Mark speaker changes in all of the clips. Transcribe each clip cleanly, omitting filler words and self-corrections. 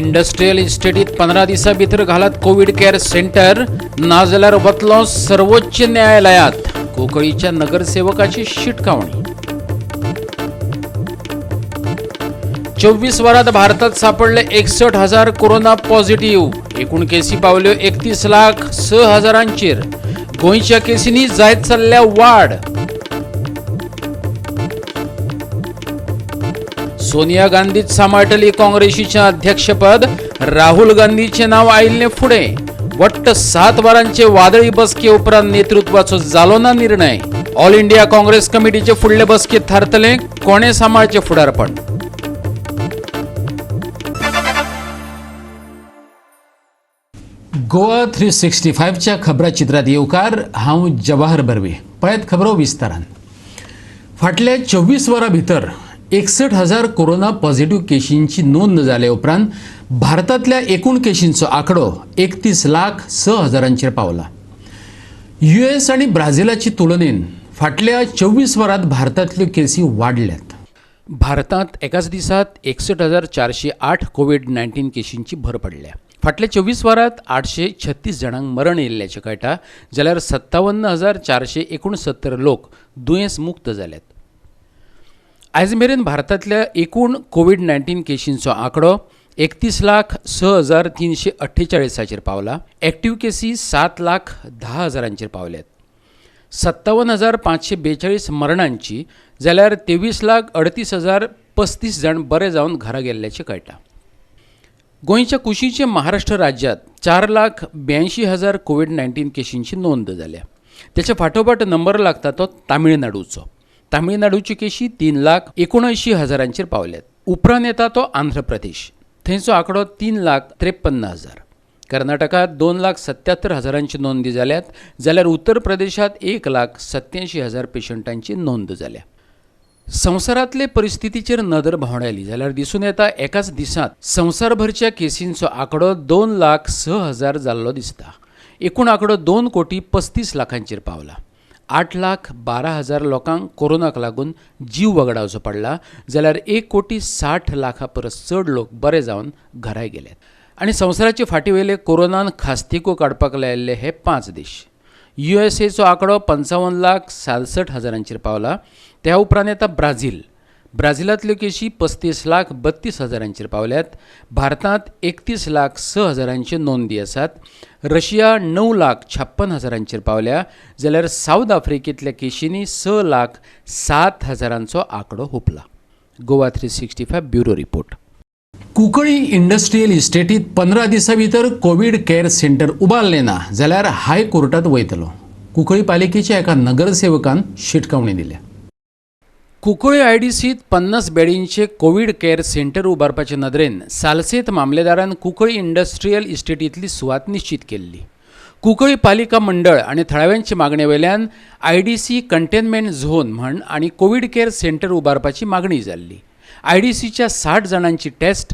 Speaker 1: Industrial इस्टेटीत 15 दिसां भितर घालात कोवीड केअर सेंटर, नाजाल्यार वतलो सर्वोच्च न्यायालयात. कुंकळीच्या नगरसेवकाची शिटकावणी. 24 वरात भारतात सापडले 61,000 कोरोना पॉझिटिव्ह. एकूण केसी पावल्यो 31,06,000. गोंयच्या केसींनी जायत चल्ल्या वाड. सोनिया गांधीच सांबाळटली काँग्रेसीचें अध्यक्षपद, राहुल गांधीचें नांव आयिल्लें फुडें. वट्ट 7 वरांचे वादळी बसके उपरांत नेतृत्वाचो जालो ना निर्णय. ऑल इंडिया काँग्रेस कमिटीचे फुडले बसकेंत थारतलें कोणें सांबाळचें फुडारपण. गोवा 365च्या खबराचित्रात येवकार. हांव जवाहर बर्वे. पळयात खबरो विस्तारान. फाटल्या 24 वरां भितर 61,000 कोरोना पॉझिटिव्ह केशींची नोंद जाले उपरांत भारतांतल्या एकूण केशींचो आंकडो 31,06,000 पावला. युएस आनी ब्राझिलाची तुलनेन फाटल्या 24 वरांत भारतांतल्यो केसी वाडल्यात. भारतांत एकाच दिसात 61,408 कोवीड-19 केशींची भर पडल्या. फाटल्या 24 वरांत 836 जाणांक मरण येयल्ल्याचें कळटा, जाल्यार 57,469 लोक दुयेंस मुक्त जाल्यात. आयज मेरेन भारतांतल्या एकूण कोवीड-19 केशींचो आंकडो 31,06,348 पावला. एक्टिव्ह केसी 7,10,000 पावल्यात. 57,542 मरणांची जाल्यार 23,38,035 जाण बरे जावन घरा गेल्ल्याचें कळटा. गोंयच्या कुशीचे महाराष्ट्र राज्यांत 4,82,000 कोवीड-19 केशींची नोंद जाल्या. त्याच्या फाटोफाट नंबर लागता तो तामिळनाडूचो. तामिळनाडूच्यो केशी 3,79,000 पावल्यात. उपरांत येता तो आंध्र प्रदेश, थंयचो आंकडो 3,53,000. कर्नाटकात 2,77,000 नोंदी जाल्यात, जाल्यार उत्तर प्रदेशात 1,87,000 पेशंटांची नोंद जाल्या. संवसारांतले परिस्थितीचेर नदर भोंवडायली जाल्यार दिसून येता एकाच दिसांत संवसारभरच्या केसींचो आंकडो 2,06,000 जाल्लो दिसता. एकूण आंकडो 2,35,00,000 पावला. 8,12,000 लोकांक कोरोनाक लागून जीव वगडावचो पडला, जाल्यार 1,60,00,000 परस चड लोक बरे जावन घराय गेल्यात. आनी संवसाराचे फाटी वयले कोरोनान खास्तिको काडपाक लायिल्ले हे 5 देश. युएसएचो आंकडो 55,66,000 पावला. त्या उपरांत येता ब्राझील. ब्राझिलांतल्यो केशी 35,32,000 पावल्यात. भारतांत 31,06,000 नोंदी आसात. रशिया 9,56,000 पावल्या, जाल्यार सावथ आफ्रिकेंतल्या केशींनी 6,07,000 आंकडो hoopla. Goa 365 bureau report. Cuncolim industrial इस्टेटीत 15 दिसां भितर कोवीड केअर सेंटर उबारलें ना जाल्यार हायकोर्टांत वयतलो. कुंकळी पालिकेच्या एका नगरसेवकान शिटकावणी दिल्या. कुंकळी आयडीसीत 50 बेडींचे कोवीड केअर सेंटर उबारपाचे नदरेन सालसेत मामलेदारान कुंकळी इंडस्ट्रियल इस्टेटींतली सुवात निश्चित केल्ली. कुंकळी पालिका मंडळ आनी थळाव्यांचे मागणे वयल्यान आयडीसी कंटेनमेंट झोन म्हण आनी कोवीड केअर सेंटर उबारपाची मागणी जाल्ली. आयडीसीच्या 60 जाणांची टेस्ट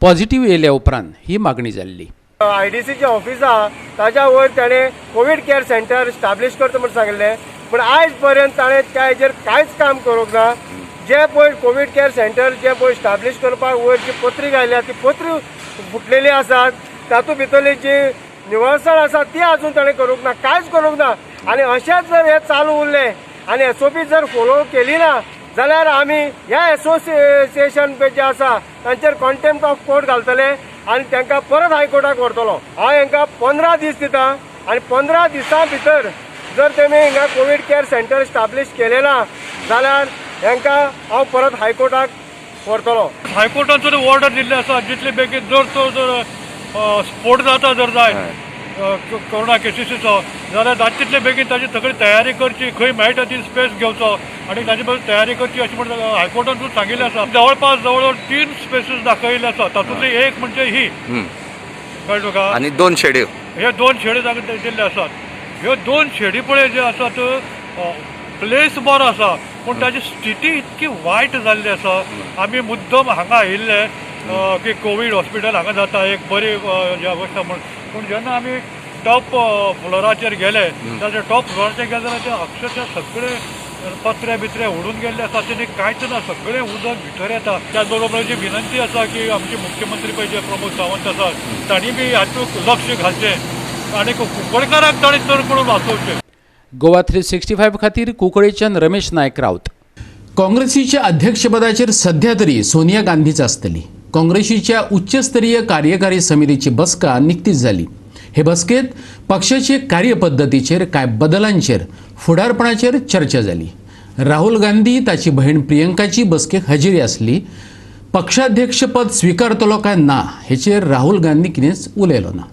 Speaker 1: पॉझिटिव्ह येयल्या उपरांत ही मागणी जाल्ली.
Speaker 2: आयडीसीचे ऑफिस आहा ताज्या वयर ताणें कोवीड केअर सेंटर स्टाब्लिश करता म्हूण सांगिल्लें, पूण आयज पर्यंत ताणें त्या हेजेर कांयच काम करूंक ना. जे पळय कोवीड केअर सेंटर जे पळय स्टाब्लिश करपाक वयर जी पत्रिका आयल्या ती पत्री फुटलेली आसात, तातूंत भितरली जी निवळसाण आसा ती अजून ताणें करूंक ना, कांयच करूंक ना. आनी अशेंच जर हें चालू उरलें आनी एसओपी जर फोलो केली ना जाल्यार आमी ह्या एसोसिएशन जे आसा तांचेर कॉन्टेम्प्ट ऑफ कोर्ट घालतले आनी तांकां परत हायकोर्टाक व्हरतलो. हांव हांकां 15 दीस दिता आनी 15 दिसां भितर जर तेमी हिंगा कोवीड केअर सेंटर स्टाब्लिश केलें ना जाल्यार हांकां हांव परत हायकोर्टाक व्हरतलो.
Speaker 3: हायकोर्टान सुद्दां ऑर्डर दिल्ली आसा, जितले बेगीन जर तो जर स्फोट जाता जर जायत कोरोना केसीचो जाल्यार जाता तितले बेगीन ताजी सगळी तयारी करची, खंय मेळटा ती स्पेस घेवचो आनी ताजे बद्दल तयारी करची अशें म्हण हायकोर्टान सुद्दां सांगिल्लें आसा. जवळपास जवळ 3 स्पेसीस दाखयल्ले आसा, तातूंतली एक म्हणजे ही, कळ्ळें तुका,
Speaker 4: आनी 2 शेड्यो,
Speaker 3: हे 2 शेड्यो ताका दिल्ले आसात. ह्यो 2 शेडी पळय ज्यो आसात, प्लेस बरो आसा पूण ताजी स्थिती इतकी वायट जाल्ली आसा. आमी मुद्दम हांगा आयिल्ले की कोवीड हॉस्पिटल हांगा जाता एक बरी अवस्था म्हूण, पूण जेन्ना आमी टॉप फ्लोराचेर गेले जाल्यार टॉप फ्लोराचेर गेले जाल्यार ते अक्षरशः सगळे पत्रे बित्रे उडून गेल्ले आसा, तेणी कांयच ना, सगळें उदक भितर येता. त्याच बरोबर म्हजी विनंती आसा की आमचे मुख्यमंत्री पळय जे प्रमोद सावंत आसात तांणी बी हातूंत लक्ष घालचें आनी कुंकळकारांक तांणी चड करून वाचोवचें.
Speaker 1: गोवा 365 खातीर कुंकळेच्यान रमेश नायक राऊत. काँग्रेसीच्या अध्यक्षपदाचेर सध्या तरी सोनिया गांधीच आसतली. काँग्रेसीच्या उच्चस्तरीय कार्यकारी समितीची बसका निकतीच जाली. हे बसकेत पक्षाचे कार्यपद्दतीचेर कांय बदलांचेर फुडारपणाचेर चर्चा जाली. राहुल गांधी ताची भयण प्रियंकाची बसकेक हजेरी आसली. पक्षाध्यक्षपद स्विकारतलो काय ना हेचेर राहुल गांधी कितेंच उलयलो ना.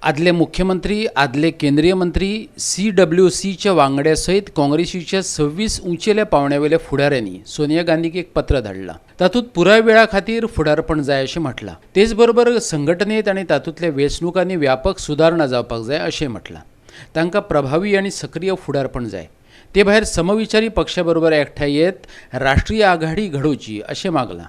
Speaker 1: आदले मुख्यमंत्री, आदले केंद्रीय मंत्री, CWCच्या वांगड्या सयत काँग्रेसीच्या 26 उंचेल्या पावंड्यावेल्या फुडाऱ्यांनी सोनिया गांधीक एक पत्र धाडलां. तातूंत पुराय वेळा खातीर फुडारपण जाय अशें म्हटलां. तेच बरोबर संघटनेत आनी तातूंतल्या वेंचणुकांनी व्यापक सुदारणा जावपाक जाय अशें म्हटलां. तांकां प्रभावी आनी सक्रीय फुडारपण जाय. ते भायर समविचारी पक्षा बरोबर एकठांय येत राष्ट्रीय आघाडी घडोवची अशें मागलां.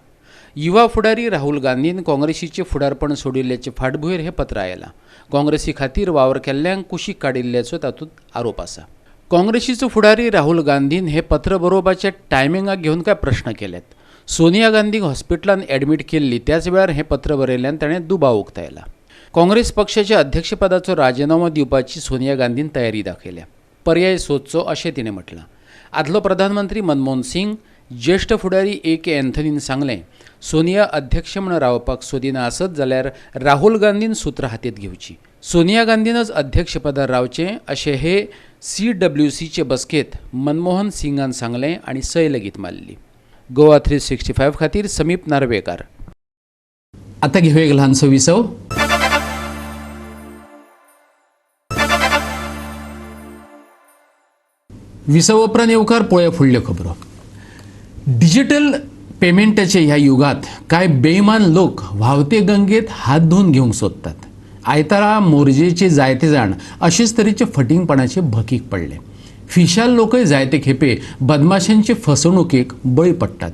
Speaker 1: युवा फुडारी राहुल गांधीन काँग्रेसीचें फुडारपण सोडिल्ल्याचे फाटभुंयेर हें पत्र आयलां. काँग्रेसी खातीर वावर केल्ल्यांक कुशीक काडिल्ल्याचो तातूंत आरोप आसा. काँग्रेसीचो फुडारी राहुल गांधीन हें पत्र बरोवपाच्या टायमिंगाक घेवन कांय प्रश्न केल्यात. सोनिया गांधीक हॉस्पिटलांत एडमीट केल्ली त्याच वेळार हें पत्र बरयल्ल्यान ताणें दुबाव उक्तायला. काँग्रेस पक्षाच्या अध्यक्षपदाचो राजिनामो दिवपाची सोनिया गांधीन तयारी दाखयल्या. पर्याय सोदचो अशें तिणें म्हटलां. आदलो प्रधानमंत्री मनमोहन सिंग, ज्येश्ठ फुडारी AK अँथनीन सांगलें, सोनिया अध्यक्ष म्हूण रावपाक सोदिना आसत जाल्यार राहुल गांधीन सूत्र हातींत घेवची. सोनिया गांधीनच अध्यक्षपदार रावचें अशें हे CWCचे बसकेंत मनमोहन सिंगान सांगलें आनी सय लेगीत मारली. गोवा 365 खातीर समीप नार्वेकार. आतां घेवया एक ल्हानसो विसव. विसव उपरांत येवकार पळोवया फुडल्यो खबरो. डिजिटल पेमेंटाचे ह्या युगात कांय बेईमान लोक व्हांवते गंगेत हात धुवन घेवंक सोदतात. आयतारा मोरजेचे जायते जाण अशेच तरेचे फटींगपणाचे भकीक पडले. फिशाल लोकय जायते खेपे बदमाशांचे फसवणुकेक बळी पडटात.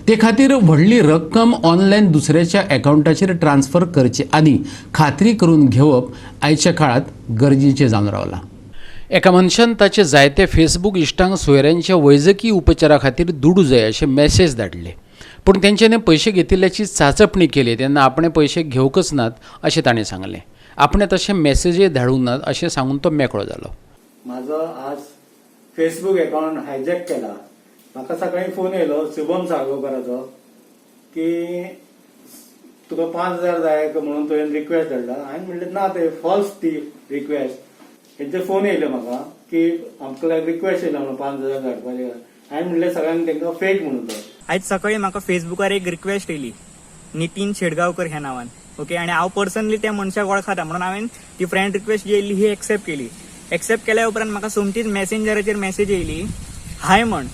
Speaker 1: ते खातीर व्हडली रक्कम ऑनलायन दुसऱ्याच्या अकावंटाचेर ट्रान्स्फर करचे आनी खात्री करून घेवप आयच्या काळात गरजेचें जावन रावलां. एका मनशान ताचे जायते फेसबूक इश्टांक सोयऱ्यांच्या वैजकी उपचारा खातीर दुडू जाय अशे मॅसेज धाडले. पूण तेंच्यांनी पयशे घेतिल्ल्याची चाचपणी केली तेन्ना आपणें पयशे घेवंकच नात अशें ताणें सांगलें. आपणें तशे मॅसेजय धाडूंक नात अशें सांगून तो मेकळो जालो.
Speaker 4: म्हाजो आज फेसबूक अकाउंट हायजॅक केला. म्हाका सकाळी फोन येयलो शुभम साळगांवकाराचो की तुका 5,000 जाय म्हणून तुवें रिक्वेस्ट धाडला. हांवें म्हणलें ना, ते फॉल्स ती रिक्वेस्ट. तेंचे फोन येयले म्हाका की आमकां रिक्वेस्ट येयला म्हणून 5,000 धाडपाचे. हांवें म्हणलें सगळ्यांक तेंकां फेक म्हणून तो.
Speaker 5: आयज सकाळी म्हाका फेसबुकार एक रिक्वेस्ट येयली नितीन शेडगांवकर ह्या नांवान. ओके, आनी हांव पर्सनली त्या मनशाक वळखता म्हणून हांवें ती फ्रेंड रिक्वेस्ट जी येयल्ली ही एक्सेप्ट केली. एक्सेप्ट केल्या उपरांत म्हाका सोमतीच मॅसेंजराचेर मॅसेज येयली हाय म्हण.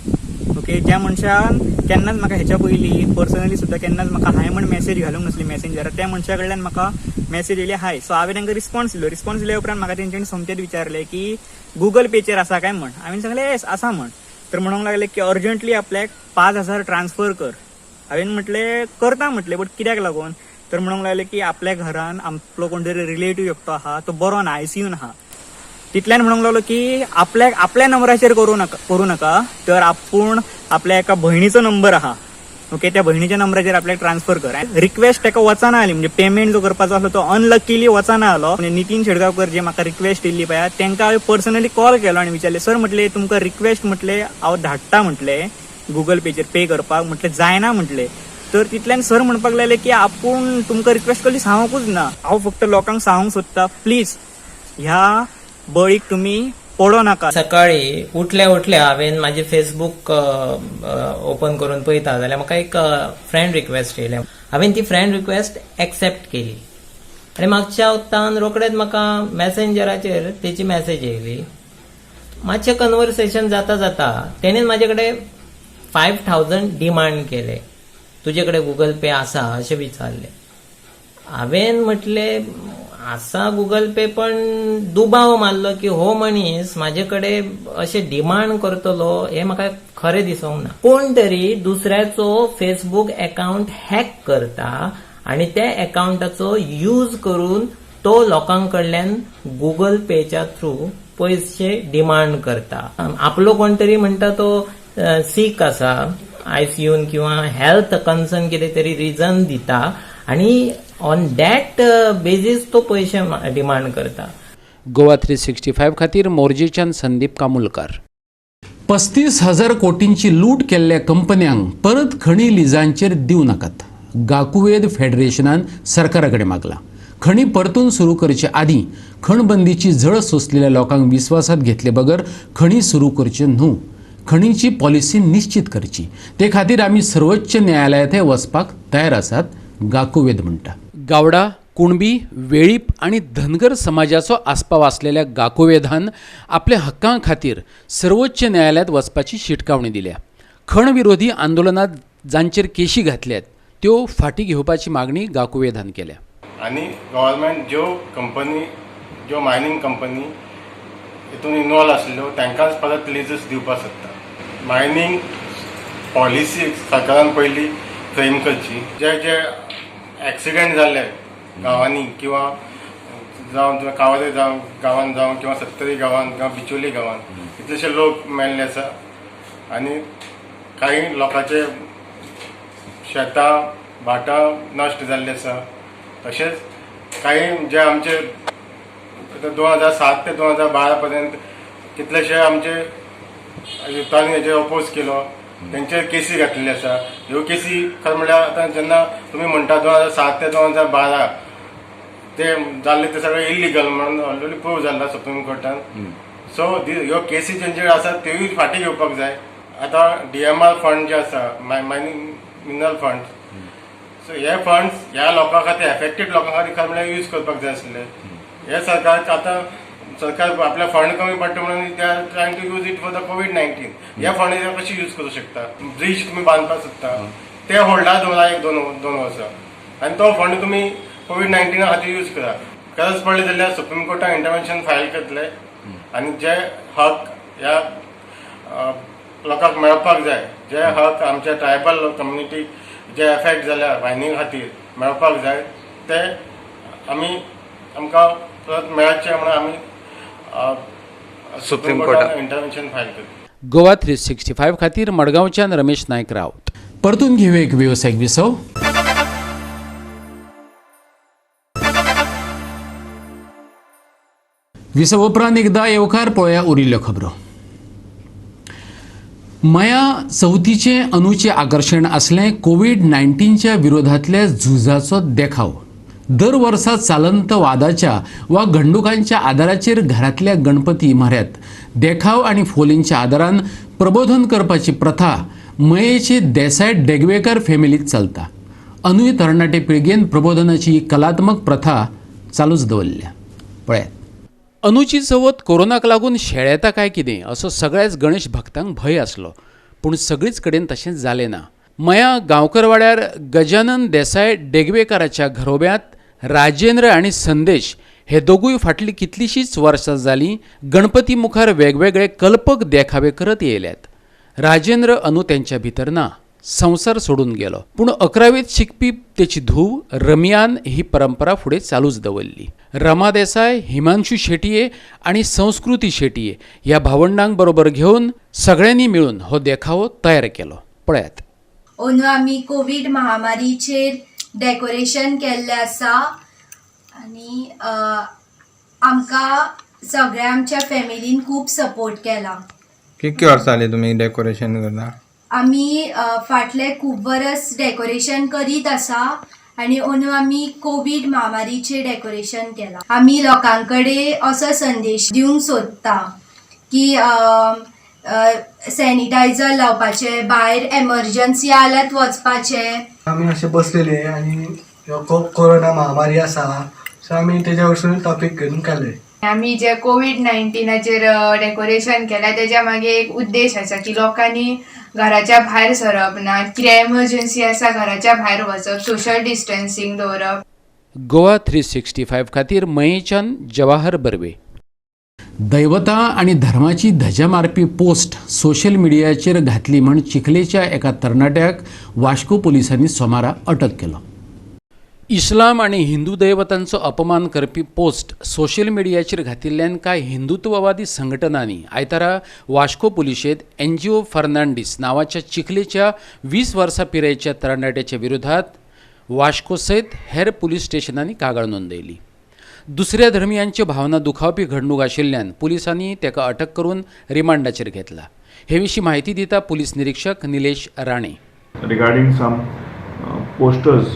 Speaker 5: ओके, ज्या मनशान केन्नाच म्हाका हेच्या पयलीं पर्सनली सुद्दां केन्नाच म्हाका हाय म्हण मॅसेज घालूंक नासली मॅसेंजरार, त्या मनशा कडल्यान म्हाका मॅसेज येयली हाय. सो हांवें तांकां रिस्पॉन्स दिलो. रिस्पॉन्स दिल्या उपरांत म्हाका तेंच्यांनी सोमतेच विचारलें की गुगल पेचेर आसा काय म्हण. हांवें सांगलें येस आसा म्हण. तर म्हणूंक लागले की अर्जंटली आपल्याक 5,000 ट्रान्सफर कर. हांवें म्हटलें करता म्हटलें, बट कित्याक लागून? तर म्हणूंक लागले की आपल्या घरान आपलो कोण तरी रिलेटीव एकटो आहा तो बरो ना, आयसीयून आहा. तितल्यान म्हणूंक लागलो की आपल्याक आपल्या नंबराचेर करूं नाका, तर आपूण आपल्या एका भयणीचो नंबर आहा, ओके, त्या भयणीच्या नंबराचेर आपल्याक ट्रान्सफर कर. रिक्वेस्ट ताका वचना आली, म्हणजे पेमेंट जो करपाचो आसलो तो अनलकीली वचना आलो. म्हणजे नितीन शेडगांवकर जे म्हाका रिक्वेस्ट येयल्ली पळय तांकां हांवें पर्सनली कॉल केलो आनी विचारलें, सर म्हटलें तुमकां रिक्वेस्ट म्हटलें हांव धाडटा म्हटलें गुगल पेचेर पे करपाक, म्हटलें जायना म्हटलें. तर तितल्यान सर म्हणपाक लागले की आपूण तुमकां रिक्वेस्ट कसली सांगूंकूच ना, हांव फक्त लोकांक सांगूंक सोदता प्लीज ह्या बळीक तुमी पडो नाका.
Speaker 6: सकाळी उठल्या उठल्या हांवें म्हाजें फेसबूक ओपन करून पळयता जाल्यार म्हाका एक फ्रेंड रिक्वेस्ट येयल्या. हांवें ती फ्रेंड रिक्वेस्ट एक्सेप्ट केली आनी मागच्या वक्तान रोखडेच म्हाका मॅसेंजराचेर तेची मॅसेज येयली. मातशें कन्वर्सेशन जाता जाता तेणेन म्हाजे कडेन 5,000 डिमांड केले. तुजे कडेन गुगल पे आसा अशें विचारलें. हांवें म्हटलें आसा गुगल पे, पण दुबाव मारलो की हो मनीस म्हाजे कडेन अशें डिमांड करतलो हें म्हाका खरें दिसूंक ना. कोण तरी दुसऱ्याचो फेसबूक अकाउंट हॅक करता आनी त्या अकाउंटाचो यूज करून तो लोकां कडल्यान गुगल पेच्या थ्रू पयशे डिमांड करता. आपलो कोण तरी म्हणटा तो सीक आसा, आयसीयून किंवा हेल्थ कन्सर्न कितें तरी रिजन दिता आनी ऑन that basis तो पयशे डिमांड करता.
Speaker 1: गोवा 365 खातीर मोरजेच्यान संदीप कामुलकार. 35,000 कोटींची लूट केल्ल्या कंपन्यांक परत खणी लिजांचेर दिवं नाकात, गाकुवेद फेडरेशनान सरकारा कडेन मागलां. खणी परतून सुरू करचे आदीं खणबंदीची झळ सोंसलेल्या लोकांक विस्वासात घेतले बगर खणी सुरू करच्यो न्हू. खणीची पॉलिसी निश्चित करची, ते खातीर आमी सर्वोच्च न्यायालयांतय वचपाक तयार आसात, गाकुवेद म्हणटा. गावडा, कुणबी, वेळीप आनी धनगर समाजाचो आस्पाव आसलेल्या गाकुवेधान आपल्या हक्कां खातीर सर्वोच्च न्यायालयांत वचपाची शिटकावणी दिल्या. खण विरोधी आंदोलनात जांचेर केशी घातल्यात त्यो फाटीं घेवपाची मागणी गाकुवेधान केल्या.
Speaker 7: आनी गव्हर्मेंट ज्यो कंपनी, ज्यो मायनींग कंपनी हितून इनवॉल्व आसल्ल्यो तांकांच परत लिजस दिवपाक सोदता. मायनींग पॉलिसी सरकारान पयली फ्रेम करची. जे जे एक्सिडेंट जाल्ले गांवांनी किंवा जावं कावरे जावं गांवान जावं किंवा सत्तरी गांवान किंवा बिचोली गांवान कितलेशे लोक मेल्ले आसा आनी कांय लोकांचे शेतां भाटां नश्ट जाल्ली आसा. तशेंच कांय जे आमचे 2007 ते 2012 पर्यंत कितलेशे आमचे युथांनी हेजेर अपोज केलो, तेंचेर केसी घातलेली आसा. ह्यो केसी खरें म्हणल्यार आतां जेन्ना तुमी म्हणटा 2007 ते 2012 ते जाल्ले ते सगळे इलिगल म्हणून ऑलरेडी प्रूव जाल्ला सुप्रीम कोर्टान. सो ह्यो केसी जेंचेर आसा त्योय फाटीं घेवपाक जाय. आतां डीएमआर फंड जे आसा, मायनींग मिनरल फंड, सो हे फंड्स ह्या लोकां खातीर, एफेक्टेड लोकां खातीर खरें म्हणल्यार यूज करपाक जाय आसले. हे सरकार आतां सरकार आपल्या फंड कमी पडटा म्हणून they are trying to use it for the COVID-19. हे फंड कशी यूज करूं शकता? ब्रिज तुमी बांदपाक सोदता ते होल्डार दवरा एक दोन दोन वर्सां आनी तो फंड तुमी कोवीड 19 खातीर यूज करा. गरज पडली जाल्यार सुप्रीम कोर्टान इंटरवेन्शन फायल करतले आनी जे हक ह्या लोकांक मेळपाक जाय, जे हक आमच्या ट्रायबल कम्युनिटीक जे एफेक्ट जाल्या मायनींग खातीर मेळपाक जाय, ते आमी आमकां परत मेळचे म्हणून आमी
Speaker 8: सुप्रीम कोर्टात
Speaker 7: इंटरवेन्शन फायल करतले.
Speaker 1: गोवा 365 खातीर मडगांवच्यान रमेश नायक राऊत. परतून घेऊया एक वेवसायीक विसव. विसव उपरांत एकदा येवकार. पळोवया उरिल्ल्यो खबरो. मया चवथीचें अंदूचें आकर्शण आसलें कोवीड 19च्या विरोधांतल्या झुजाचो देखाव. दर वर्सा चालंत वादाच्या वा घडणुकांच्या आदाराचेर घरांतल्या गणपती म्हऱ्यात देखाव आनी फोलींच्या आदारान प्रबोधन करपाची प्रथा मयेचे देसाय डेगवेकर फॅमिलीत चलता. अंदूय तरणाटे पिळगेन प्रबोधनाची ही कलात्मक प्रथा चालूच दवरल्या. पळयात. अंदूची चवथ कोरोनाक लागून शेळेता काय कितें असो सगळ्याच गणेश भक्तांक भंय आसलो, पूण सगळीच कडेन तशें जालें ना. मया गांवकरवाड्यार गजानन देसाय डेगवेकाराच्या घरोब्यांत राजेंद्र आनी संदेश हे दोगूय फाटलीं कितलींशींच वर्सां जालीं गणपती मुखार वेगवेगळे कल्पक देखावे करत येयल्यात. राजेंद्र अंदू तेंच्या भितर ना, संवसार सोडून गेलो, पूण 11वेंत शिकपी तेची धूव रम्यान ही परंपरा फुडें चालूच दवरली. रमा देसाय, हिमांशू शेटये आनी संस्कृती शेटये ह्या भावंडांक बरोबर घेवन सगळ्यांनी मेळून हो देखावो तयार केलो. पळयात.
Speaker 9: अंदू आमी कोवीड महामारीचेर डेकोरेशन केल्लें आसा आनी आमकां सगळ्या आमच्या फॅमिलीन खूब सपोर्ट केला.
Speaker 8: कितकी वर्सां जाली तुमी डेकोरेशन करता?
Speaker 9: आमी फाटले खूब वर्स डेकोरेशन करीत आसा आनी अंदू आमी कोवीड महामारीचेर डेकोरेशन केलां. आमी लोकां कडेन असो संदेश दिवंक सोदता की सॅनिटायझर लावपाचें, भायर एमरजंसी आल्यात वचपाचें.
Speaker 10: आमी अशे बसलेले आनी ह्यो कोरोना महामारी आसा, सो आमी तेज्या वरसून टॉपीक घेवन केले.
Speaker 11: आमी जे कोवीड 19चेर डेकोरेशन केलां तेज्या मागे एक उद्देश आसा की लोकांनी घराच्या भायर सरप ना, कितें एमरजंसी आसा घराच्या भायर वचप, सोशल डिस्टन्सींग दवरप.
Speaker 1: गोवा 365 खातीर मयेच्यान जवाहर बर्वे. दैवता आनी धर्माची धजा मारपी पोस्ट सोशल मिडियाचेर घातली म्हण चिखलेच्या एका तरणाट्याक वास्को पुलिसांनी सोमारा अटक केलो. इस्लाम आनी हिंदू दैवतांचो अपमान करपी पोस्ट सोशल मिडियाचेर घातिल्ल्यान कांय हिंदुत्ववादी संघटनांनी आयतारा वास्को पुलिशेंत एनजीओ फर्नांडीस नांवाच्या चिखलेच्या 20 वर्सां पिरायेच्या तरणाट्याच्या विरोधात वास्को सयत हेर पुलीस स्टेशनांनी कागाळ नोंदयली. दुसऱ्या धर्मियांच्यो भावना दुखावपी घडणूक आशिल्ल्यान पुलिसांनी ताका अटक करून रिमांडाचेर घेतला. हे विशीं म्हायती दिता पुलीस निरीक्षक Nilesh Rane.
Speaker 12: Regarding some posters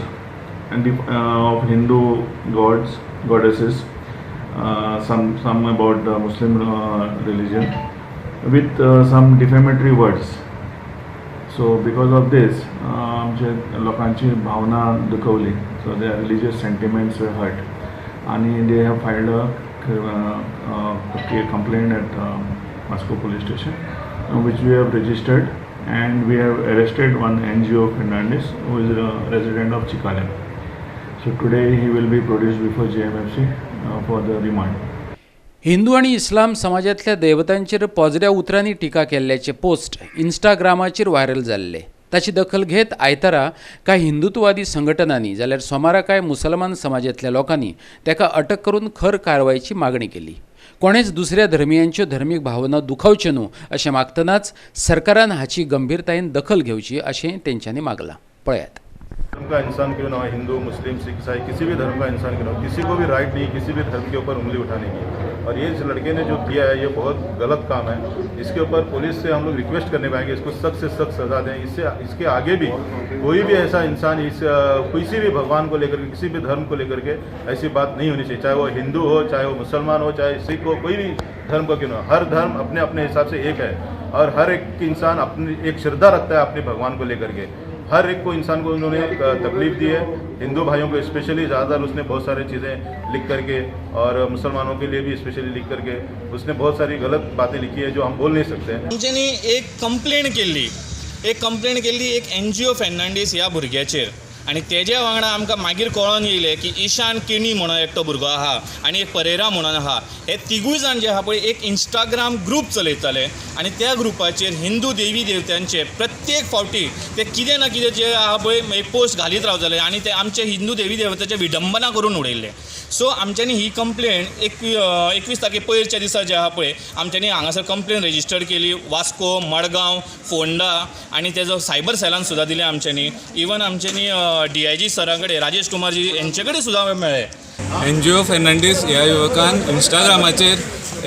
Speaker 12: and of Hindu gods, goddesses, some about the Muslim religion with some defamatory words. So because of this, आमचे लोकांची भावना दुखवली. So their religious sentiments were hurt. आणि they have filed a complaint at Vasco police station, which we have registered, and we have arrested one NGO Fernandez, who is a resident of Chicalim. So today he will be produced before JMFC for the remand.
Speaker 1: Hindu आनी इस्लाम समाजांतल्या दैवतांचेर पोजड्या उतरांनी टिका केल्ल्याचे post इंस्टाग्रामाचेर viral जाल्ले. ताची दखल घेत आयतारा कांय हिंदुत्ववादी संघटनांनी जाल्यार सोमारा कांय मुसलमान समाजांतल्या लोकांनी ताका अटक करून खर कारवायची मागणी केली. कोणेच दुसऱ्या धर्मियांच्यो धर्मीक भावना दुखावच्यो न्हू अशें मागतनाच सरकारान हाची गंभीरतायेन दखल घेवची अशें तेंच्यांनी मागलां. पळयात.
Speaker 13: धर्म का इंसान क्यों ना हो, हिंदू, मुस्लिम, सिख, ईसाई, किसी भी धर्म का इंसान क्यों ना हो, किसी को भी राइट नहीं किसी भी धर्म के ऊपर उंगली उठाने की. और ये इस लड़के ने जो किया है ये बहुत गलत काम है. इसके ऊपर पुलिस से हम लोग रिक्वेस्ट करने पाएंगे इसको सख्त से सख्त सजा दें. इससे इसके आगे भी कोई भी ऐसा इंसान इस किसी भी भगवान को लेकर के, किसी भी धर्म को लेकर के ऐसी बात नहीं होनी चाहिए, चाहे वो हिंदू हो, चाहे वो मुसलमान हो, चाहे सिख हो, कोई भी धर्म का क्यों ना हो. हर धर्म अपने अपने हिसाब से एक है और हर एक इंसान अपनी एक श्रद्धा रखता है अपने भगवान को लेकर के. हर एक को इंसान को उन्होंने तकलीफ दी है. हिंदू भाइयों को स्पेशली ज़्यादातर उसने बहुत सारी चीज़ें लिख करके और मुसलमानों के लिए भी स्पेशली लिख करके उसने बहुत सारी गलत बातें लिखी है जो हम बोल नहीं सकते हैं.
Speaker 14: आमच्यांनी एक कंप्लेन केल्ली, एक एनजीओ फर्नांडीस ह्या भुरग्याचेर, आनी तेज्या वांगडा आमकां मागीर कळोन येयलें की ईशान केणी म्हणून एकटो भुरगो आहा आनी एक परेरा म्हणून आहा. हे तिगूय जाण जे आहा पळय एक इंस्टाग्राम ग्रूप चलयताले आनी त्या ग्रुपाचेर हिंदू देवी देवतांचे प्रत्येक फावटी ते कितें ना कितें जे आहा पळय एक पोस्ट घालीत रावताले आनी ते आमचे हिंदू देवी देवताचे विडंबना करून उडयल्ले. सो आमच्यांनी ही कंप्लेन 21 तारखे पयरच्या दिसा जे आहा पळय आमच्यांनी हांगासर कंप्लेन रजिस्टर केली वास्को, मडगांव, फोंडा आनी तेजो सायबर सेलान सुद्दां दिले आमच्यांनी. इवन आमच्यांनी DIG सरां कडेन, राजेश कुमारजी हेंचे कडेन सुद्दां मेळ्ळे.
Speaker 15: एनजीओ फर्नांडीस ह्या युवकान इंस्टाग्रामाचेर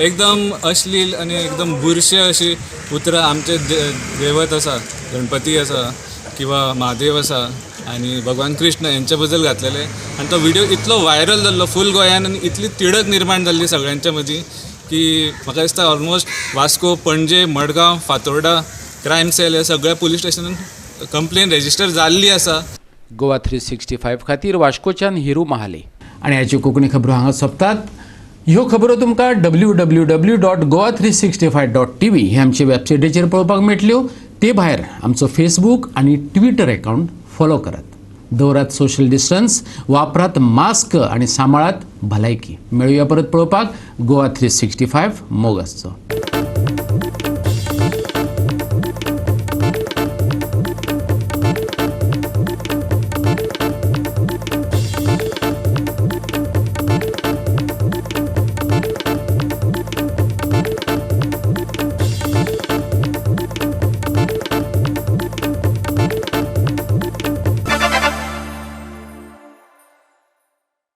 Speaker 15: एकदम अश्लील आनी एकदम बुरशे अशी उतरां आमचे दैवत आसा, गणपती आसा किंवा महादेव आसा आनी भगवान कृष्ण हेंचे बद्दल घातलेले आनी तो व्हिडियो इतलो व्हायरल जाल्लो फूल गोंयान आनी इतली तिडक निर्माण जाल्ली सगळ्यांच्या मदीं की म्हाका दिसता almost Vasco, Panaji, Madgaon, Fatorda crime cell ह्या सगळ्या पुलीस स्टेशनान कंप्लेन रेजिस्टर जाल्ली आसा.
Speaker 1: गोवा 365 खातीर वास्कोच्यान हिरू महाले. आनी हाच्यो कोंकणी खबरो हांगा सोंपतात. ह्यो खबरो तुमकां www.goa365.tv हे आमचे वेबसायटीचेर पळोवपाक मेळटल्यो. ते भायर आमचो फेसबूक आनी ट्विटर अकावंट फॉलो करात. दवरात सोशल डिस्टन्स, वापरात मास्क आनी सांबाळात भलायकी. मेळुया परत पळोवपाक गोवा 365 मोग आसचो.